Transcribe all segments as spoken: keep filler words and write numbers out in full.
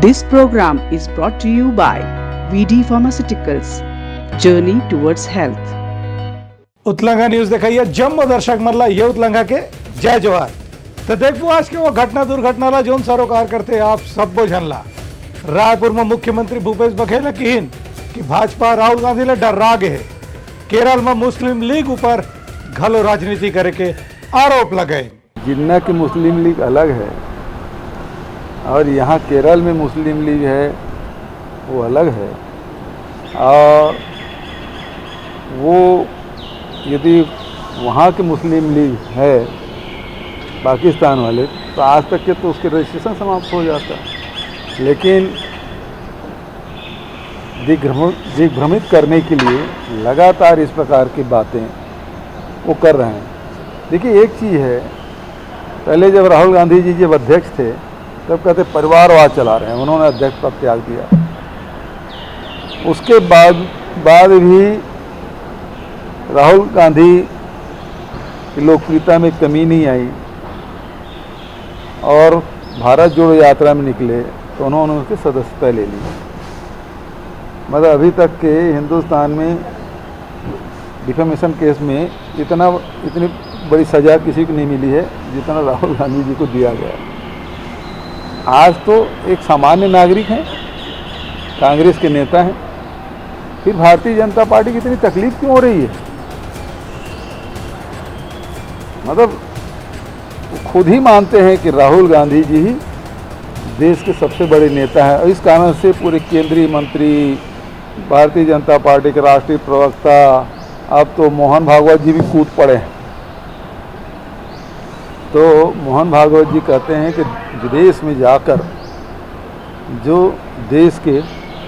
This program is brought to you by V D Pharmaceuticals, Journey Towards Health. Utlangha news देखइया जम्मो दर्शक मन ला ये उतलंघा के जय जोहार। तो देखबो आज के वो घटना दुर्घटना ला, जोन सरोकार करते आप सब्बो झन ला। रायपुर में मुख्यमंत्री भूपेश बघेल ह किहिन कि भाजपा राहुल गांधी ला डर्रा गे हे। केरल में मुस्लिम लीग ऊपर घलो राजनीति करे के आरोप लगाइन। जिन्ना की मुस्लिम लीग अलग है और यहाँ केरल में मुस्लिम लीग है, वो अलग है। और वो यदि वहाँ के मुस्लिम लीग है पाकिस्तान वाले, तो आज तक के तो उसके रजिस्ट्रेशन समाप्त हो जाता। लेकिन दिग्भ्रम-, दिग्भ्रमित करने के लिए लगातार इस प्रकार की बातें वो कर रहे हैं। देखिए, एक चीज़ है, पहले जब राहुल गांधी जी जब अध्यक्ष थे, तब कहते परिवारवाद चला रहे हैं, उन्होंने अध्यक्ष पद त्याग दिया। उसके बाद, बाद भी राहुल गांधी की लोकप्रियता में कमी नहीं आई और भारत जोड़ो यात्रा में निकले तो उन्होंने उसकी सदस्यता ले ली। मतलब, अभी तक के हिंदुस्तान में डिफेमेशन केस में इतना, इतनी बड़ी सजा किसी को नहीं मिली है जितना राहुल गांधी जी को दिया गया। आज तो एक सामान्य नागरिक हैं, कांग्रेस के नेता हैं, फिर भारतीय जनता पार्टी की इतनी तकलीफ क्यों हो रही है? मतलब, वो खुद ही मानते हैं कि राहुल गांधी जी ही देश के सबसे बड़े नेता हैं और इस कारण से पूरे केंद्रीय मंत्री, भारतीय जनता पार्टी के राष्ट्रीय प्रवक्ता, अब तो मोहन भागवत जी भी कूद पड़े हैं। तो मोहन भागवत जी कहते हैं कि विदेश में जाकर जो देश के,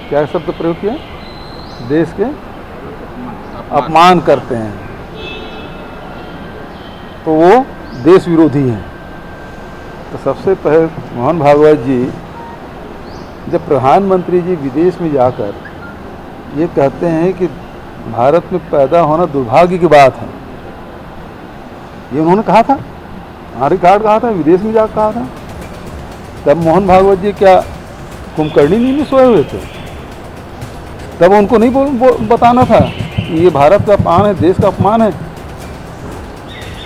क्या शब्द प्रयोग किया, देश के अपमान करते हैं, तो वो देश विरोधी हैं। तो सबसे पहले मोहन भागवत जी, जब प्रधानमंत्री जी विदेश में जाकर ये कहते हैं कि भारत में पैदा होना दुर्भाग्य की बात है, ये उन्होंने कहा था, ऑन रिकॉर्ड कहा था, विदेश में जाकर कहा था, तब मोहन भागवत जी क्या कुंभकर्णी नींद में सोए हुए थे? तब उनको नहीं बोल, बो-, बताना था कि ये भारत का अपमान है, देश का अपमान है।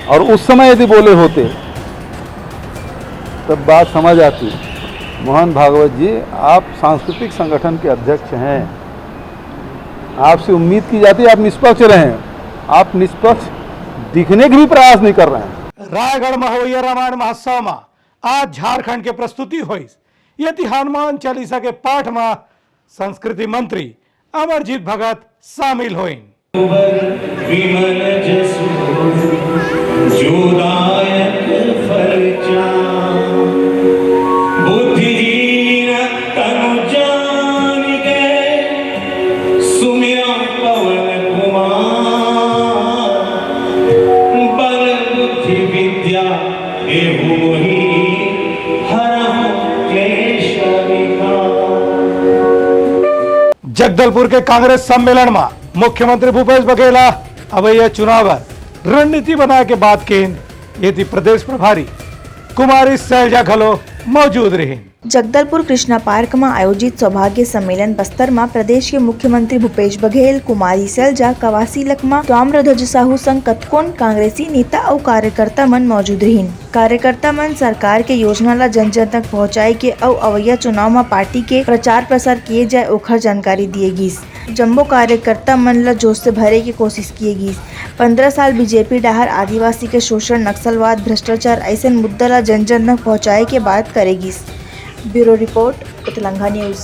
और उस समय यदि बोले होते, तब बात समझ आती। मोहन भागवत जी, आप सांस्कृतिक संगठन के अध्यक्ष हैं, आपसे उम्मीद की जाती है आप निष्पक्ष रहें, आप निष्पक्ष दिखने की भी प्रयास नहीं कर रहे हैं। रायगढ़ में होइया रामायण महोत्सव में आज झारखंड के प्रस्तुति होइस, यदि हनुमान चालीसा के पाठ में संस्कृति मंत्री अमरजीत भगत शामिल होइन। विमल जसु जो दायक फल चाँव। बुद्धिहीन तनु जानिके सुमिरौं पवन कुमार। बल बुद्धि विद्या देहु मोहि हरहु क्लेश विकार। जगदलपुर के कांग्रेस सम्मेलन में मुख्यमंत्री भूपेश बघेल ह अवइया चुनाव बर रणनीति बनाए के बात कहिन। एती प्रदेश प्रभारी कुमारी सैलजा घलो मौजूद रहिन। जगदलपुर कृष्णा पार्क म आयोजित सौभाग्य सम्मेलन बस्तर म प्रदेश के मुख्यमंत्री भूपेश बघेल, कुमारी सैलजा, कवासी लकमा, ताम्रध्वज साहू संग कतकोन कांग्रेसी नेता अउ कार्यकर्ता मन मौजूद रहिन। कार्यकर्ता मन सरकार के योजना ल जन-जन तक पहुंचाए के अउ अवइया चुनाव म पार्टी के प्रचार प्रसार किए जाए, ओखर जानकारी दिए गीस। जम्मो कार्यकर्ता मन ल जोश से भरे के कोशिश किए गीस। पंद्रह साल बीजेपी डहार आदिवासी के शोषण, नक्सलवाद, भ्रष्टाचार अइसन मुद्दा ल जन-जन तक पहुंचाए के बात करे गीस। Bureau report, Utlangha news.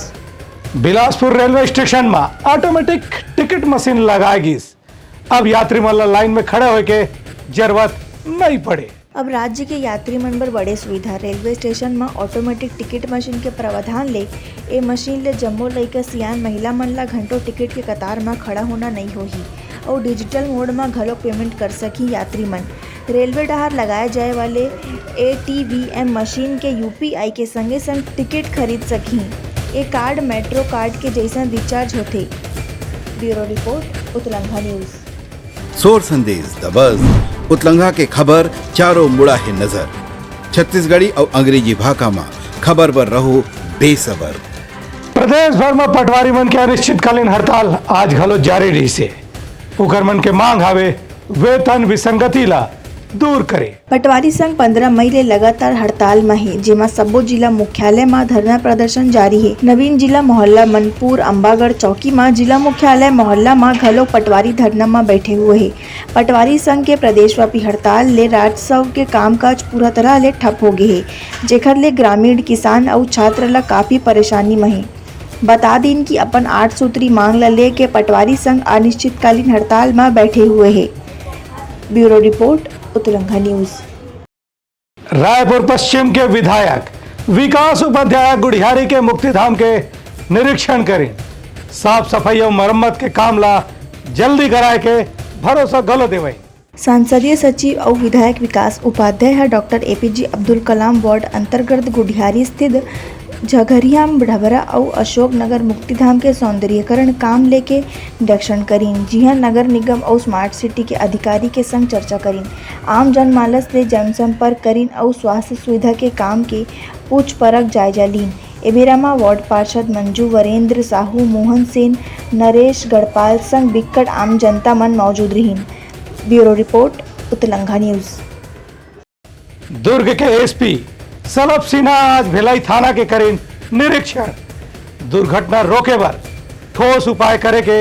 Bilaspur railway station म ऑटोमेटिक टिकट मशीन लगाए गीस। अब यात्री मन ल लाइन में खड़े होए के जरूरत नइ पड़े। अब राज्य के यात्री मन बर बड़े सुविधा। रेलवे स्टेशन म ऑटोमेटिक टिकट मशीन के प्रावधान ले ए मशीन ले जम्मो लइका, सियान, महिला मन ल घंटों टिकट के कतार म खड़ा होना नइ होही अउ डिजिटल मोड म घलोक पेमेंट कर सकही यात्री मन। रेलवे डहार लगाए जाए वाले एटीवीएम मशीन के यूपीआई के संगे संग टिकट खरीद सकही। ए कार्ड मेट्रो कार्ड के जइसन रिचार्ज होथे। Bureau report, Utlangha news. सोर संदेश, The Buzz, उतलंघा के खबर चारों मुड़ा हे नजर। छत्तीसगढ़ी अउ अंग्रेजी भाखा म खबर बर रहो बेसबर। प्रदेश भर म पटवारी मन के अनिश्चितकालीन हड़ताल आज घलो जारी रहिसे। उकर मन के मांग हावे वेतन विसंगति ला दूर करे। पटवारी संघ पंद्रह मई ले लगातार हड़ताल म हे, जेमा सब्बो जिला मुख्यालय म धरना प्रदर्शन जारी हे। नवीन जिला मोहल्ला मनपुर अम्बागढ़ चौकी म जिला मुख्यालय मोहल्ला म घलो पटवारी धरना म बैठे हुए हे। पटवारी संघ के प्रदेशव्यापी हड़ताल ले राजस्व के कामकाज पूरा तरह ले ठप हो गे हे, जेखर ले ग्रामीण, किसान अउ छात्र ल काफी परेशानी म हे। बता दिन कि अपन आठ सूत्री मांग ल लेके पटवारी संघ अनिश्चितकालीन हड़ताल म बैठे हुए हे। Bureau report, Utlangha news. Raipur पश्चिम के विधायक विकास उपाध्याय गुढ़ियारी के मुक्तिधाम के निरीक्षण करिन। साफ सफाई अउ मरम्मत के काम ला जल्दी कराए के भरोसा घलो देवइन। संसदीय सचिव अउ विधायक विकास उपाध्याय ह doctor APJ Abdul Kalam ward अंतर्गत गुढ़ियारी स्थित झघरिया डभरा अउ अशोक नगर मुक्तिधाम के सौंदर्यीकरण काम लेके निरीक्षण करिन, जिहां नगर निगम अउ स्मार्ट सिटी के अधिकारी के संग चर्चा करिन। आम जनमानस ले जनसंपर्क करिन अउ स्वास्थ्य सुविधा के काम के पूछ परख जायजा लीन। ए बेरा म वार्ड पार्षद मंजू वरेंद्र साहू, मोहन सेन, नरेश गढ़पाल संग बिक्कट आम जनता मन मौजूद रिहिन। Bureau report, Utlangha news. Durg के एसपी सलभ सिन्हा आज भिलाई थाना के करिन निरीक्षण। दुर्घटना रोके बर ठोस उपाय करे के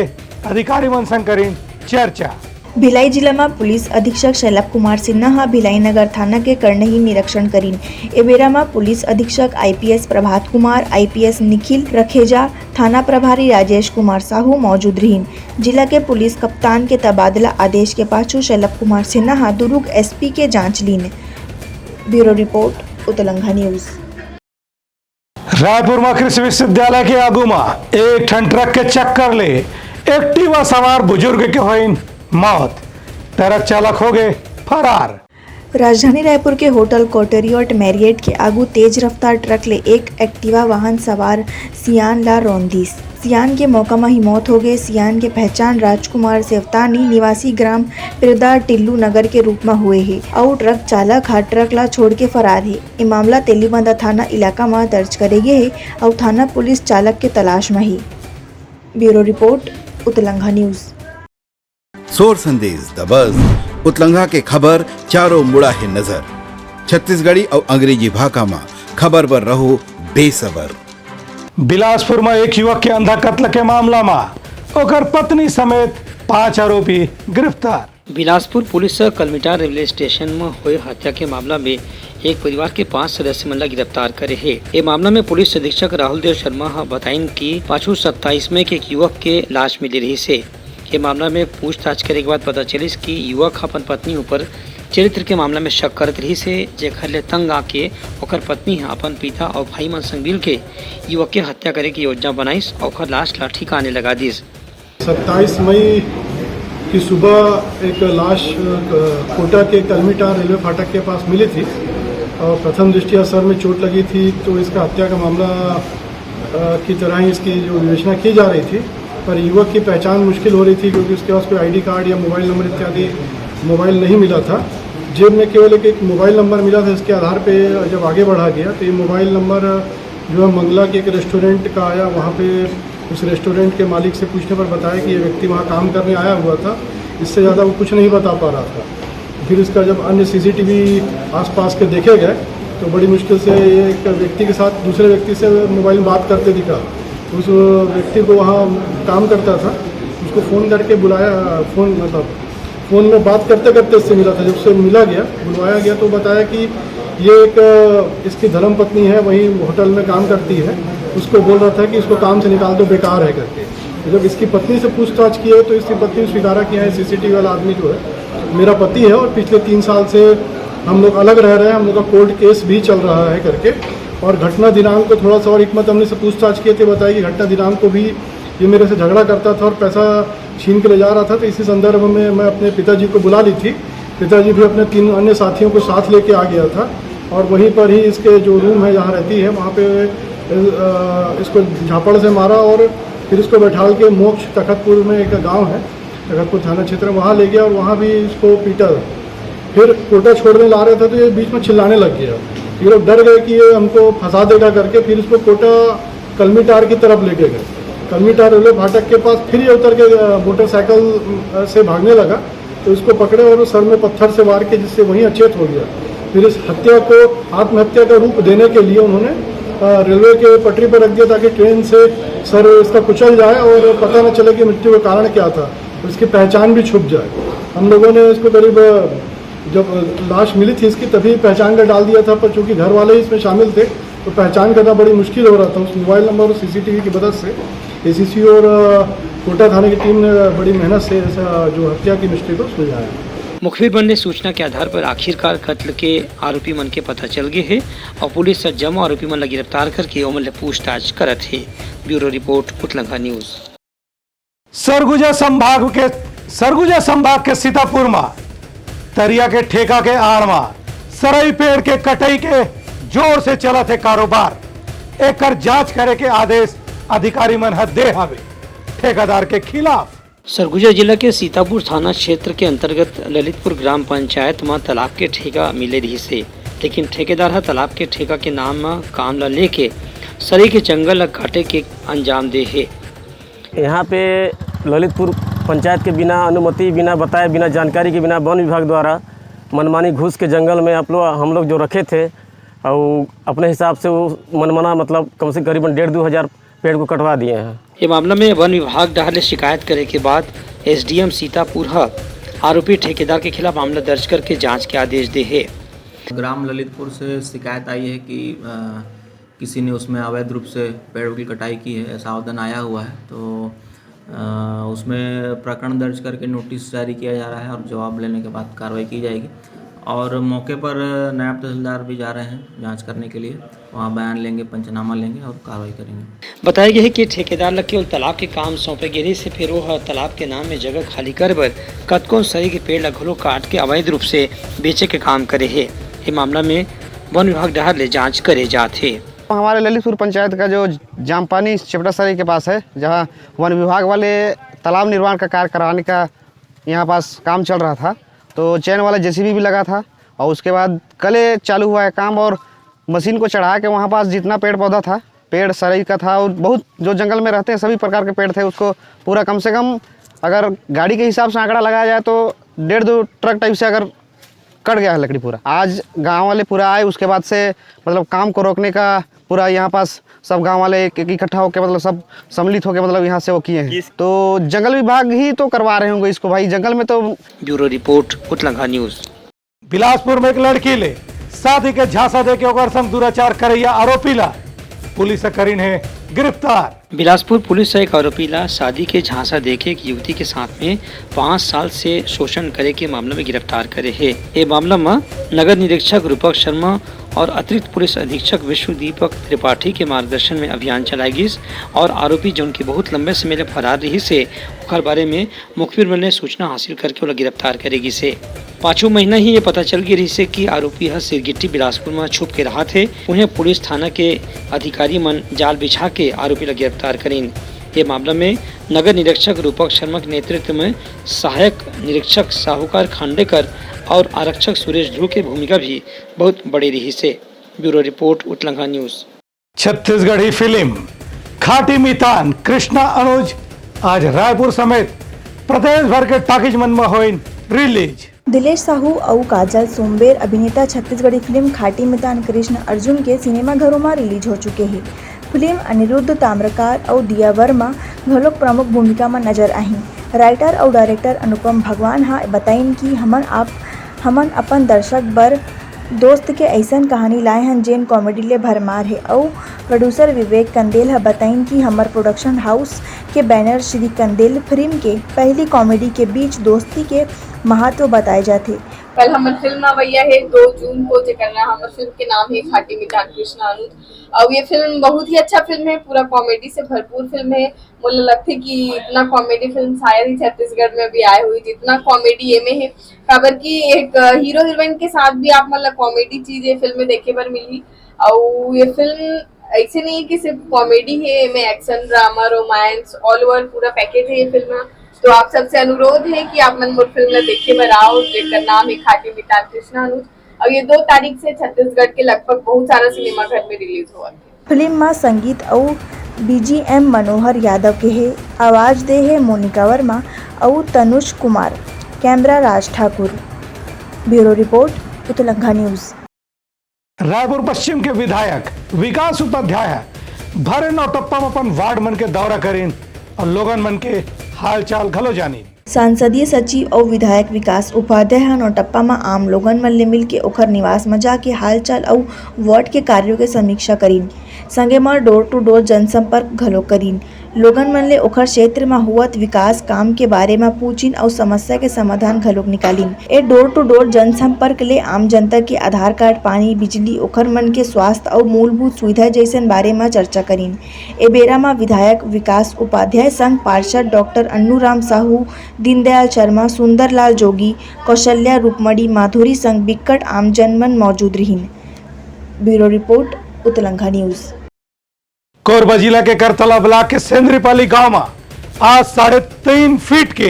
अधिकारी मन संग करिन चर्चा। भिलाई जिला म पुलिस अधीक्षक शैलभ कुमार सिन्हा ह भिलाई नगर थाना के करनही निरीक्षण करिन। ए बेरा म पुलिस अधीक्षक आईपीएस प्रभात कुमार, आईपीएस निखिल रखेजा, थाना प्रभारी राजेश कुमार साहू मौजूद रिहिन। जिला के पुलिस कप्तान के तबादला आदेश के पाछू शैलभ कुमार सिन्हा ह दुर्ग एसपी के जांच लीन। Bureau report, Utlangha news. Raipur म कृषि विश्वविद्यालय के आगू म एक ठन ट्रक के चक्कर ले एक्टिवा सवार बुजुर्ग के होइन मौत, ट्रक चालक होगे फरार। राजधानी रायपुर के होटल कॉटरियोट मैरियट के आगू तेज रफ्तार ट्रक ले एक एक्टिवा वाहन सवार सियान ला रौंद दिस। सियान के मौका म ही मौत होगे। सियान के पहचान राजकुमार सेवतानी निवासी ग्राम पिरदा टिल्लू नगर के रूप म हुए हे अउ ट्रक चालक ह ट्रक ला छोड़ के फरार हे। ए मामला तेलीबांधा थाना इलाका म दर्ज करे गे हे अउ थाना पुलिस चालक के तलाश म हे। Bureau report, Utlangha news. सोर संदेश दबस, उतलंघा के खबर चारों मुड़ा हे नजर। छत्तीसगढ़ी अउ अंग्रेजी भाखा म खबर बर रहो बेसबर। बिलासपुर म एक युवक के अंधा कत्ल के मामला म ओकर पत्नी समेत पांच आरोपी गिरफ्तार। बिलासपुर पुलिस ह कलमीटार रेलवे स्टेशन म होए हत्या के मामला में एक परिवार के पांच सदस्य मन ला गिरफ्तार करे हे। ए मामला में पुलिस अधीक्षक राहुल देव शर्मा ह बताइन कि पाछू सत्ताईस मई के एक युवक के लाश मिले रहिस हे। ए मामला में पूछताछ करे के बाद पता चलिस कि युवक ह अपन पत्नी ऊपर चरित्र के मामला में शक करत रहिस हे, जेखर ले तंग आके ओकर पत्नी ह अपन पिता अउ भाई मन संग मिलके युवक के हत्या करे के योजना बनाइस अउ ओकर लाश ला ठिकाने लगा दिस। सत्ताईस मई की सुबह एक लाश, अ, कोटा के कलमीटार रेलवे फाटक के पास मिली थी और प्रथम दृष्टया सर में चोट लगी थी, तो इसका हत्या का मामला, अ, की तरह ही इसकी जो विवेचना की जा रही थी, पर युवक की पहचान मुश्किल हो रही थी क्योंकि उसके पास कोई आईडी कार्ड या मोबाइल नंबर इत्यादि मोबाइल नहीं मिला था। जेब में केवल एक, एक मोबाइल नंबर मिला था, इसके आधार पे जब आगे बढ़ा गया तो ये मोबाइल नंबर जो है मंगला के एक रेस्टोरेंट का आया, वहाँ पे उस रेस्टोरेंट के मालिक से पूछने पर बताया कि ये व्यक्ति वहाँ काम करने आया हुआ था, इससे ज़्यादा वो कुछ नहीं बता पा रहा था। फिर इसका जब अन्य सीसीटीवी आसपास के देखे गए तो बड़ी मुश्किल से ये एक व्यक्ति के साथ दूसरे व्यक्ति से मोबाइल में बात करते दिखा। उस व्यक्ति को वहाँ काम करता था, उसको फ़ोन करके बुलाया, फ़ोन मतलब फ़ोन में बात करते करते इससे मिला था। जब उससे मिला गया, बुलवाया गया तो बताया कि ये एक, अ, इसकी धर्म पत्नी है, वहीं होटल में काम करती है, उसको बोल रहा था कि इसको काम से निकाल दो, बेकार है करके। तो जब इसकी पत्नी से पूछताछ की है तो इसकी पत्नी ने स्वीकारा कि हाँ, ये सीसीटीवी वाला आदमी जो है मेरा पति है और पिछले तीन साल से हम लोग अलग रह रहे हैं, हम लोग का कोर्ट केस भी चल रहा है करके। और घटना दिनांक को थोड़ा सा और हिकमत अमली से पूछताछ किए थे, बताया कि घटना दिनांक को भी ये मेरे से झगड़ा करता था और पैसा छीन के ले जा रहा था। तो इसी संदर्भ में मैं अपने पिताजी को बुला ली थी। पिताजी भी अपने तीन अन्य साथियों को साथ लेके आ गया था और वहीं पर ही इसके जो रूम है, जहाँ रहती है, वहाँ पे, अ, इसको झापड़ से मारा और फिर इसको बैठाल के मोक्ष तखतपुर में एक गांव है, तखतपुर थाना क्षेत्र, वहाँ ले गया और वहाँ भी इसको पीटा। फिर कोटा छोड़ने ला रहे थे तो ये बीच में चिल्लाने लग गया। ये लोग डर गए कि ये हमको फंसा देगा करके, फिर इसको कोटा कलमीटार की तरफ लेके गए। कलमीटार रेलवे फाटक के पास फिर ये उतर के, अ, मोटरसाइकिल, अ, से भागने लगा, तो इसको पकड़े और सर में पत्थर से वार के, जिससे वहीं अचेत हो गया। फिर इस हत्या को आत्महत्या का रूप देने के लिए उन्होंने, अ, रेलवे के पटरी पर रख दिया, ताकि ट्रेन से सर इसका कुचल जाए और पता न चले कि मृत्यु का कारण क्या था। इसकी पहचान भी छुप जाए। हम लोगों ने इसको करीब, अ, जब, अ, लाश मिली थी इसकी, तभी पहचान कर डाल दिया था, पर चूंकि घर वाले ही इसमें शामिल थे, तो पहचान करना बड़ी मुश्किल हो रहा था। उस मोबाइल नंबर और सीसीटीवी की मदद से एसीसी और, अ, कोटा थाने की टीम ने बड़ी मेहनत से ऐसा जो हत्या की मिस्ट्री को सुलझाया। मुखबिर बनने सूचना के आधार पर आखिरकार कत्ल के आरोपी मन के पता चल गए हे और पुलिस ह जम्मो आरोपी मन ला गिरफ्तार करके ओमन ले पूछताछ करत हे। Bureau report, Utlangha news. Surguja संभाग के, सरगुजा संभाग के सीतापुर म तरिया के ठेका के आड़ म सरई पेड़ के कटई के जोर से चलत हे कारोबार। एकर जांच करे के आदेश अधिकारी मन ह दे हवे ठेकेदार के खिलाफ। सरगुजा जिला के सीतापुर थाना क्षेत्र के अंतर्गत ललितपुर ग्राम पंचायत म तालाब के ठेका मिले रिहिस हे, लेकिन ठेकेदार ह तालाब के ठेका के नाम म काम ल लेके सरई के जंगल ल काटे के अंजाम दे हे। यहाँ पे ललितपुर पंचायत के बिना अनुमति, बिना बताए, बिना जानकारी के, बिना वन विभाग द्वारा मनमानी घुस के जंगल में आप लोग, हम लोग जो रखे थे, और अपने हिसाब से वो मनमाना, मतलब, कम से करीबन डेढ़ दो हज़ार पेड़ को कटवा दिए हैं। ये मामला में वन विभाग डहार ले शिकायत करे के बाद एसडीएम सीतापुर ह आरोपी ठेकेदार के खिलाफ मामला दर्ज करके जांच के आदेश दे हे। ग्राम ललितपुर से शिकायत आई है कि, अ, किसी ने उसमें अवैध रूप से पेड़ों की कटाई की है, ऐसा आवेदन आया हुआ है। तो, अ, उसमें प्रकरण दर्ज करके नोटिस जारी किया जा रहा है और जवाब लेने के बाद कार्रवाई की जाएगी। और मौके पर नायब तहसीलदार भी जा रहे हैं जांच करने के लिए, वहाँ बयान लेंगे, पंचनामा लेंगे और कार्रवाई करेंगे। बताया गया है कि ठेकेदार ल केवल तालाब के काम सौंपे गे रिहिस हे, फेर वो ह तालाब के नाम में जगह खाली करे बर कतकोन सरई के पेड़ ल घलो काट के अवैध रूप से बेचे के काम करे हे। ये मामला में वन विभाग डहार ले जांच करे जात हे। हमारे ललितपुर पंचायत का जो जामपानी चेपटा सरई के पास है, जहाँ वन विभाग वाले तालाब निर्माण का कार्य कराने का यहाँ पास काम चल रहा था, तो चैन वाला जेसीबी भी लगा था और उसके बाद कल चालू हुआ है काम और मशीन को चढ़ा के वहाँ पास जितना पेड़ पौधा था, पेड़ सरई का था और बहुत जो जंगल में रहते हैं सभी प्रकार के पेड़ थे, उसको पूरा कम से कम अगर गाड़ी के हिसाब से आंकड़ा लगाया जाए तो डेढ़ दो ट्रक टाइप से अगर कट गया है लकड़ी पूरा। आज गांव वाले पूरा आए, उसके बाद से मतलब काम को रोकने का पूरा यहाँ पास सब गांव वाले एक, एक इकट्ठा होकर मतलब सब सम्मिलित होकर मतलब यहाँ से वो किए हैं। तो जंगल विभाग ही तो करवा रहे होंगे इसको भाई, जंगल में तो। Bureau report, Utlangha news. Bilaspur में एक लड़की ले शादी के झांसा देके ओकर संग दुराचार करैया आरोपी ला पुलिस ह करिन हे गिरफ्तार। बिलासपुर पुलिस ह एक आरोपी ला शादी के झांसा देके एक युवती के साथ में पाँच साल से शोषण करे के मामला में गिरफ्तार करे हे। ए मामला म नगर निरीक्षक रूपक शर्मा और अतिरिक्त पुलिस अधीक्षक विश्व दीपक त्रिपाठी के मार्गदर्शन में अभियान चलाए गिस और आरोपी, जोन की बहुत लंबे समय ले फरार रिहिस हे, ओकर बारे में मुखबिर मन ले सूचना हासिल करके ओला गिरफ्तार करे गिस हे। पाछू महीना ही ये पता चल गे रिहिस हे कि आरोपी ह सिरगिट्टी बिलासपुर म छुप के रहत हे। उहें पुलिस थाना के अधिकारी मन जाल बिछा के आरोपी ला गिरफ्तार करिन। ये मामला में नगर निरीक्षक रूपक शर्मा के नेतृत्व में सहायक निरीक्षक साहूकार खांडेकर और आरक्षक सुरेश ध्रुव के भूमिका भी बहुत बड़े रिहिस हे। Bureau report, Utlangha news. Chhattisgarhi film Khati Mitan Krishna अनुज आज रायपुर समेत प्रदेश भर के टॉकीज मन म होइन रिलीज। दिलेश साहू अउ काजल सोमबेर अभिनेता छत्तीसगढ़ी फिल्म खाटी मितान कृष्ण अर्जुन के सिनेमा घरों म रिलीज हो चुके हे। फिल्म अनिरुद्ध ताम्रकार अउ दिया वर्मा घलोक प्रमुख भूमिका म नजर आही। राइटर अउ डायरेक्टर अनुपम भगवान ह बताइन कि हमन आप, हमन अपन दर्शक बर दोस्त के अइसन कहानी लाए हन जेन कॉमेडी ले भरमार हे। अउ प्रोड्यूसर विवेक कंदेल ह बताइन कि हमर प्रोडक्शन हाउस के बैनर श्री कंदेल फिल्म के पहली कॉमेडी के बीच दोस्ती के महत्व बताए जाथे। कल हमर फिल्म अवैया हे दो जून को, जेकर नाम, हमर फिल्म के नाम हे खाटी मितान कृष्णा अनुज। अउ ये फिल्म बहुत ही अच्छा फिल्म हे, पूरा कॉमेडी से भरपूर फिल्म हे। मोला लगथे कि इतना कॉमेडी फिल्म शायद ही छत्तीसगढ़ में भी आए हुई, जितना कॉमेडी एमे हे। काबर कि एक, अ, हीरो हीरोइन के साथ भी आप मन ला कॉमेडी चीज ये फिल्म में देखे बर मिलही। अउ ये फिल्म ऐसे नहीं कि सिर्फ कॉमेडी हे, एमे action, drama, romance, all over पूरा पैकेज हे ये फिल्म। तो आप सबसे अनुरोध हे कि आप मन मोर फिल्म ला देखे बर आओ, जेकर नाम हे खाटी मितान कृष्णा अनुज। अउ ये दो तारीख से छत्तीसगढ़ के लगभग बहुत सारा सिनेमा घर में रिलीज होवत हे। फिल्म म संगीत अउ बीजीएम मनोहर यादव के हे, आवाज दे हे मोनिका वर्मा अउ Tanush Kumar, camera Raj Thakur. Bureau report, Utlangha news. Raipur पश्चिम के विधायक विकास उपाध्याय भरे नौटप्पा में अपन वार्ड मन के दौरा करिन और लोगन मन के हालचाल घलो जानिन। सांसदीय सचिव अउ विधायक विकास उपाध्याय ह नौटप्पा म आम लोगन मन ले मिलके ओखर निवास म जाके हालचाल अउ वार्ड के कार्यों के समीक्षा करिन। संगे म डोर टू डोर जनसंपर्क घलो करिन। लोगन मन ले ओखर क्षेत्र म होवत विकास काम के बारे म पूछिन अउ समस्या के समाधान घलोक निकालिन। ए डोर टू डोर जनसंपर्क ले आम जनता के आधार कार्ड, पानी, बिजली, ओखर मन के स्वास्थ्य अउ मूलभूत सुविधा जइसन बारे म चर्चा करिन। ए बेरा म विधायक विकास उपाध्याय संग पार्षद डॉक्टर अन्नूराम साहू, दीनदयाल शर्मा, सुंदरलाल जोगी, कौशल्या रूपमणी माधुरी संग बिक्कट आमजन मन मौजूद रिहिन। Bureau report, Utlangha news. Korba जिला के करतला ब्लॉक के सेंद्रीपाली गांव म आज साढ़े तीन फीट के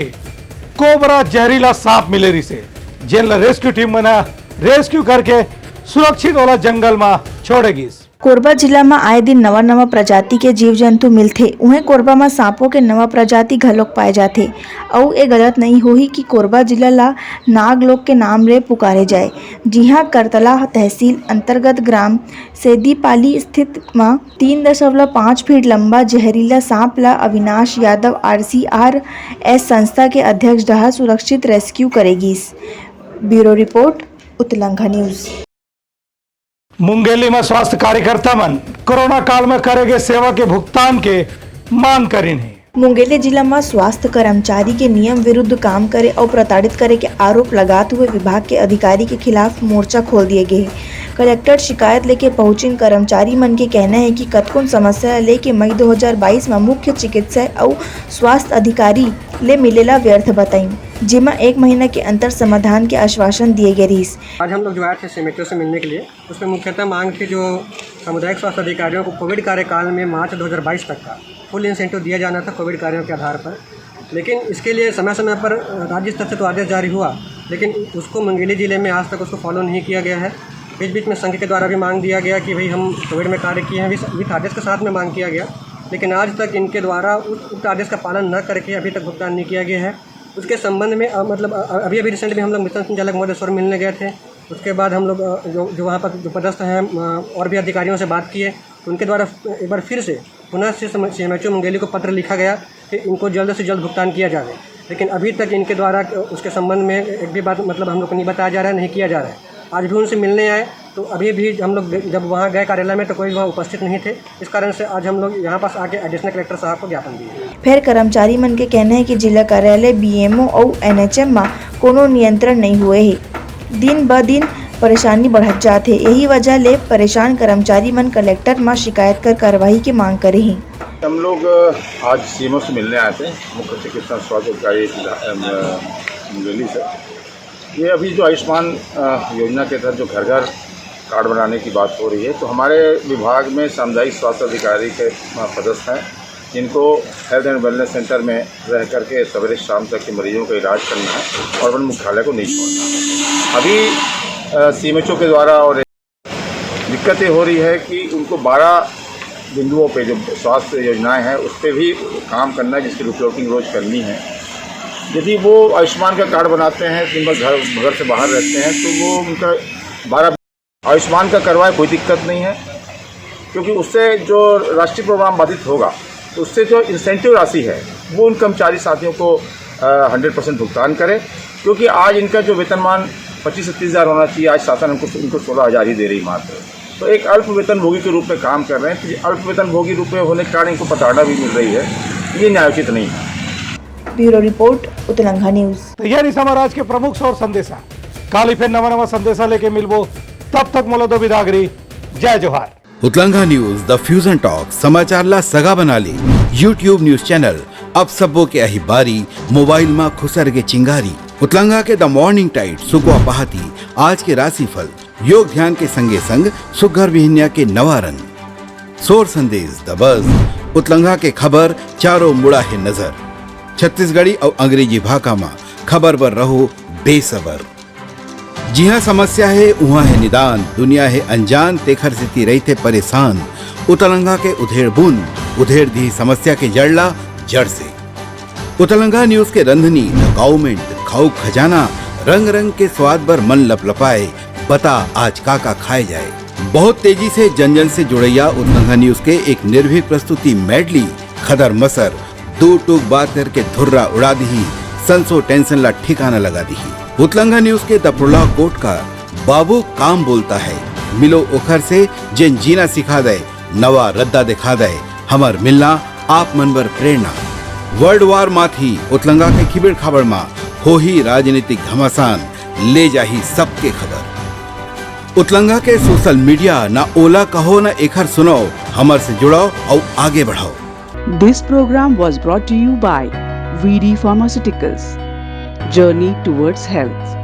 कोबरा जहरीला सांप मिले रिसे, जेन ल रेस्क्यू टीम मन ह रेस्क्यू करके सुरक्षित ओला जंगल म छोड़े गिस। कोरबा जिला म आए दिन नवा-नवा प्रजाति के जीव-जंतु मिलथे। उहें कोरबा म सांपों के नवा प्रजाति घलोक पाए जाथे। अउ ए गलत नइ होही कि कोरबा जिला ला नागलोक के नाम ले पुकारे जाए। जिहां करतला तहसील अंतर्गत ग्राम सेदीपाली स्थित म तीन दशमलव पाँच फीट लंबा जहरीला सांप ला अविनाश यादव आरसीआरएस संस्था के अध्यक्ष डहार सुरक्षित रेस्क्यू करे गिस। Bureau report, Utlangha news. Mungeli म स्वास्थ्य कार्यकर्ता मन कोरोना काल म करे गे सेवा के भुगतान के मांग करिन हे। मुंगेली जिला म स्वास्थ्य कर्मचारी के नियम विरुद्ध काम करे अउ प्रताड़ित करे के आरोप लगात हुए विभाग के अधिकारी के खिलाफ मोर्चा खोल दिए गे हे। कलेक्टर शिकायत लेके पहुंचिन। कर्मचारी मन के कहना हे कि कतकोन समस्या ल लेके मई दो हज़ार बाईस म मुख्य चिकित्सा अउ स्वास्थ्य अधिकारी ले मिलेला व्यर्थ बताइन, जेमा एक महीना के अंतर समाधान के आश्वासन दिए गे रिहिस। आज हम लोग जो आए थे सीएमएचओ से मिलने के लिए, उसमें मुख्यतः मांग थी जो सामुदायिक स्वास्थ्य अधिकारियों को कोविड कार्यकाल में मार्च दो हज़ार बाईस तक का फुल इंसेंटिव दिया जाना था कोविड कार्यों के आधार पर, लेकिन इसके लिए समय समय पर राज्य स्तर से तो आदेश जारी हुआ, लेकिन उसको मुंगेली जिले में आज तक उसको फॉलो नहीं किया गया है। बीच बीच में संघ के द्वारा भी मांग दिया गया कि भाई हम कोविड में कार्य किए हैं, विथ आदेश के साथ में मांग किया गया, लेकिन आज तक इनके द्वारा उस उक्त आदेश का पालन न करके अभी तक भुगतान नहीं किया गया है। उसके संबंध में अ, मतलब अ, अभी अभी रिसेंट में हम लोग मिशन संचालक महोदय सर मिलने गए थे। उसके बाद हम लोग अ, जो जो वहाँ पर जो पदस्थ हैं अ, और भी अधिकारियों से बात किए, तो उनके द्वारा एक बार फिर से पुनः से सीएमएचओ मुंगेली को पत्र लिखा गया कि इनको जल्द से जल्द भुगतान किया जावे, लेकिन अभी तक इनके द्वारा उसके संबंध में एक भी बात मतलब हम लोग को नहीं बताया जा रहा है, नहीं किया जा रहा है। आज भी उनसे मिलने आए तो अभी भी हम लोग जब वहाँ गए कार्यालय में तो कोई वहाँ उपस्थित नहीं थे। इस कारण से आज हम लोग यहाँ पास आके एडिशनल कलेक्टर साहब को ज्ञापन दिए। फेर कर्मचारी मन के कहना हे कि जिला कार्यालय, बीएमओ अउ एनएचएम म कोनो नियंत्रण नइ होए हे। दिन ब दिन परेशानी बढ़त जात हे, यही वजह ले परेशान कर्मचारी मन कलेक्टर म शिकायत कर कार्रवाई के मांग करे हे। हम लोग, अ, आज सीएमओ से मिलने आए थे, मुख्य चिकित्सा स्वास्थ्य अधिकारी, अम, मुंगेली से। ये अभी जो आयुष्मान, अ, योजना के तहत जो घर घर कार्ड बनाने की बात हो रही है, तो हमारे विभाग में सामुदायिक स्वास्थ्य अधिकारी के, अ, पदस्थ हैं, जिनको हेल्थ एंड वेलनेस सेंटर में रह करके सवेरे शाम तक के मरीजों का इलाज करना है और वन मुख्यालय को नहीं छोड़ना है। अभी, अ, सीएमएचओ के द्वारा और दिक्कत ये हो रही है कि उनको बारह बिंदुओं पे जो स्वास्थ्य योजनाएं हैं, उस पे भी काम करना है, जिसकी रिपोर्टिंग रोज करनी है। यदि वो आयुष्मान का कार्ड बनाते हैं, दिन भर घर, घर से बाहर रहते हैं, तो वो उनका बारह आयुष्मान का करवाए, कोई दिक्कत नहीं है, क्योंकि उससे जो राष्ट्रीय प्रोग्राम बाधित होगा, उससे जो इंसेंटिव राशि है, वो उन कर्मचारी साथियों को, अ, हंड्रेड परसेंट भुगतान करें, क्योंकि आज इनका जो वेतनमान पच्चीस से तीस हज़ार होना चाहिए, आज शासन उनको, उनको सोलह हज़ार ही दे रही मात्र। तो एक अल्प वेतनभोगी के रूप में काम कर रहे हैं, तो ये अल्प वेतनभोगी रूप में होने के कारण इनको प्रताड़ना भी मिल रही है, ये न्यायोचित नहीं है। Bureau report, Utlangha news. तो ये रहिस हमर आज के प्रमुख सौर संदेशा। काली फिर नवा नवा संदेशा लेके मिलबो, तब तक मोला दो बिदागरी, जय जोहार। उतलंघा न्यूज, द फ्यूजन टॉक, समाचार ला सगा बना ले। YouTube न्यूज चैनल, अब सबो के आही बारी, मोबाइल मा खुसर के चिंगारी। उतलंघा के द मॉर्निंग टाइड, सुकवा पहाती, आज के राशिफल, योग ध्यान के संगे संग सुग्घर बिहनिया के नवा रंग। सोर संदेश, द बज, उतलंघा के खबर, चारों मुड़ा हे नजर। छत्तीसगढ़ी अउ अंग्रेजी भाखा मा खबर बर रहो बेसबर। जिहां समस्या हे, उहां हे निदान, दुनिया हे अनजान, तेखर सेती रहिथे परेशान। उतलंघा के उधेड़ बुन, उधेर दिही समस्या के जड़ ला जड़ से। उतलंगा न्यूज के रंधनी, द काउमेंट, खाऊ खजाना, रंग रंग के स्वाद बर मन लपलपाए। बता आज का का खाए जाए। बहुत तेजी से जन जन से जुड़ैया उतलंगा न्यूज के एक निर्भीक प्रस्तुति मेडली, खदर मसर, दो टूक बात करके धुर्रा उड़ा दिही, संसो टेंशन ला ठिकाना लगा दिही। उतलंगा न्यूज के दपड़ोला कोट का बाबू काम बोलता है, मिलो ओखर से जेन जीना सिखा दे, नवा रद्दा दिखा दे, हमर मिलना आप मन बर प्रेरणा। वर्ल्ड वार माथी उतलंगा के खिबेड़ खाबड़ मा होही राजनीतिक घमासान, ले जाही सबके खबर। उतलंगा के सोशल मीडिया ना ओला कहो ना एखर सुनाओ, हमर से जुड़ाओ अउ आगे बढ़ाओ। This program was brought to you by V D Pharmaceuticals. Journey towards health.